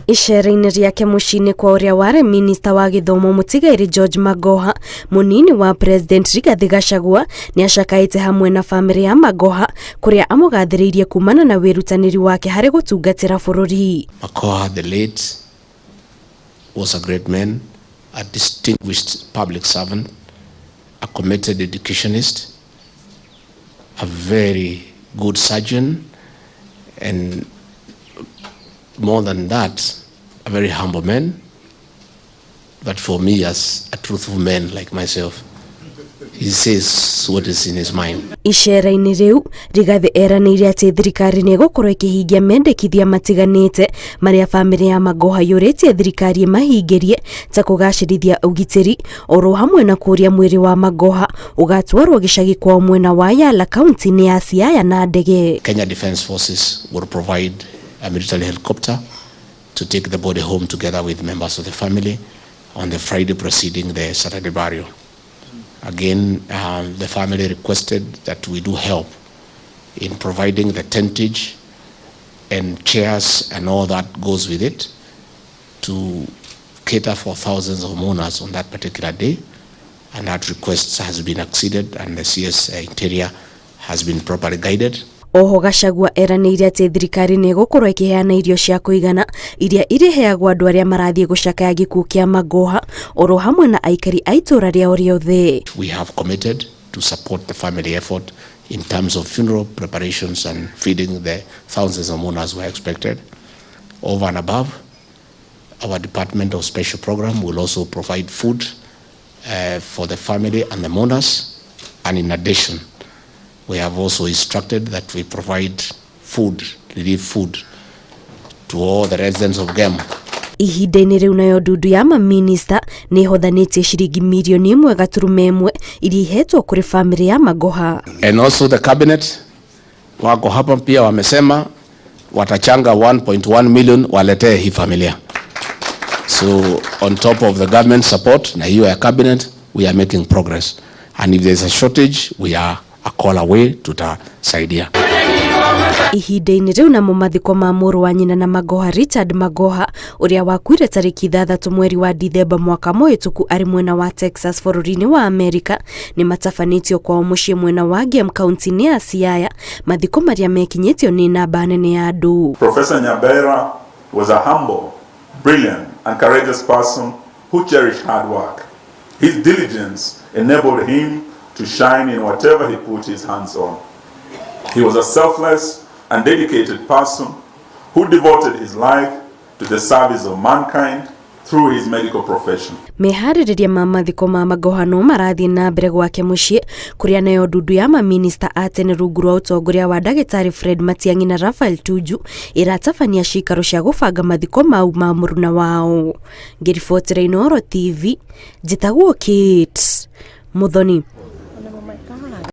Icera-inĩ rĩake mũciĩ-inĩ kwa ũrĩa warĩ minista wa gĩthomo mũtigairĩ George Magoha, mũnini wa president Rigathĩ Gachagua nĩ acakaĩte hamwe na bamĩrĩ ya Magoha kũrĩa amũgathĩrĩirie kumana na wĩrutanĩri wake harĩ gũtungatĩra bũrũri. Magoha the late was a great man, a distinguished public servant, a committed educationist, a very good surgeon, and more than that, a very humble man. But for me, as a truthful man like myself, he says what is in his mind. Icera-inĩ rĩu Rigathĩ eranĩire atĩ thirikari nĩ ĩgũkorwo ĩkĩhingia mendekithia matiganĩte marĩa bamĩrĩ ya Magoha yũrĩtie thirikari ĩmahingĩrie ta kũgacĩrithia ũgitĩri oro hamwe na kũria mwĩrĩ wa Magoha ũgatwarwo gĩcagi kwao mwena wa Yala kaunti-inĩ ya Siaya na ndege. Kenya Defence Forces will provide a military helicopter to take the body home together with members of the family on the Friday preceding the Saturday burial. Again, the family requested that we do help in providing the tentage and chairs and all that goes with it to cater for thousands of mourners on that particular day. And that request has been acceded and the CS Interior has been properly guided. Oho Gachagua eranĩire atĩ thirikari nĩ ĩgũkorwo ĩkĩheana irio cia kũigana iria irĩheagwo andũ arĩa marathiĩ gũcakaya gĩkuũ kĩa Magoha oro hamwe na aikari a itũũra rĩao rĩothe. We have committed to support the family effort in terms of funeral preparations and feeding the thousands of mourners who are expected. Over and above, our Department of Special Program will also provide food for the family and the mourners. And in addition, we have also instructed that we provide food, relief food, to all the residents of Gem. Ihinda-inĩ rĩu nayo ndundu ya maminista nĩ ĩhothanĩtie ciringi mirioni 1.1 iria ihetwo kũrĩ bamĩrĩ ya Magoha. And also the cabinet wako hapa pia wamesema watachanga 1.1 million waletee hii familia. So on top of the government support na hiyo ya cabinet, we are making progress. And if there's a shortage, we are a call away, tutasaidia. Ihinda-inĩ rĩu namo mathiko ma mũrũ wa nyina na Magoha Richard Magoha ũrĩa wakuire tarĩki 6 mweri wa Dithemba mwaka mũhĩtũku arĩ mwena wa Texas bũrũri-inĩ wa Amerika nĩ matabanĩtio kwao mũciĩ mwena wa Gem kaunti-inĩ ya Siaya, mathiko marĩa mekinyĩtio nĩ namba nene ya andũ. Professor Nyabera was a humble, brilliant, and courageous person who cherished hard work. His diligence enabled him to shine in whatever he put his hands on. He was a selfless and dedicated person who devoted his life to the service of mankind through his medical profession. Meharĩrĩria ma mathiko ma Magoha no marathiĩ na mbere gwake mũciĩ kũrĩa nayo ndundu ya maminista a tene rungu rwa ũtongoria wa ndagĩtarĩ Fred Matiang'i na Raphael Tuju ĩratabania cikaro cia gũbanga mathiko mau ma mũruna wao. Ngĩribotera Inooro TV, njĩtagwo Kate Muthoni.